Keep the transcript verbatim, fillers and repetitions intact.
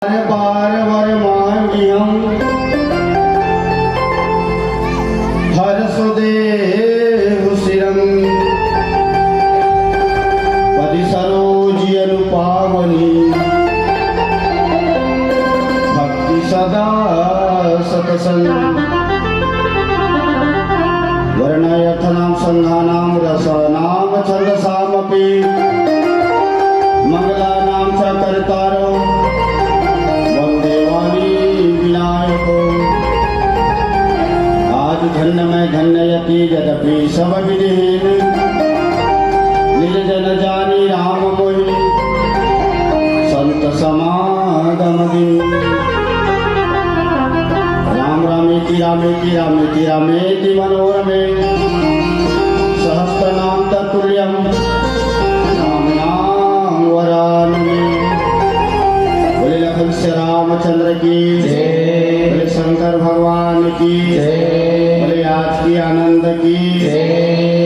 बार वर मांगी हम, हरसु देहु सिरम। पदि सरोज अनुपावनी, भक्ति सदा सतसंग। वर्णाय अर्थानां संघानां रसानां छंदसामपि। मंगलानां च कर्तारो वं देवानि विनायको। आज धन्य मैं धन्य यति यद्यपि सब विधिहीन। निज जन जानी राम मोहि संत समागम दिन। राम रामेति रामेति रामेति रामेति मनोरमे। सहस्रनाम तत्तुल्यम राम नाम वरानने। बोले लखन से रामचंद्र की जय। बोले शंकर भगवान की जय। बोले आज की आनंद की जय।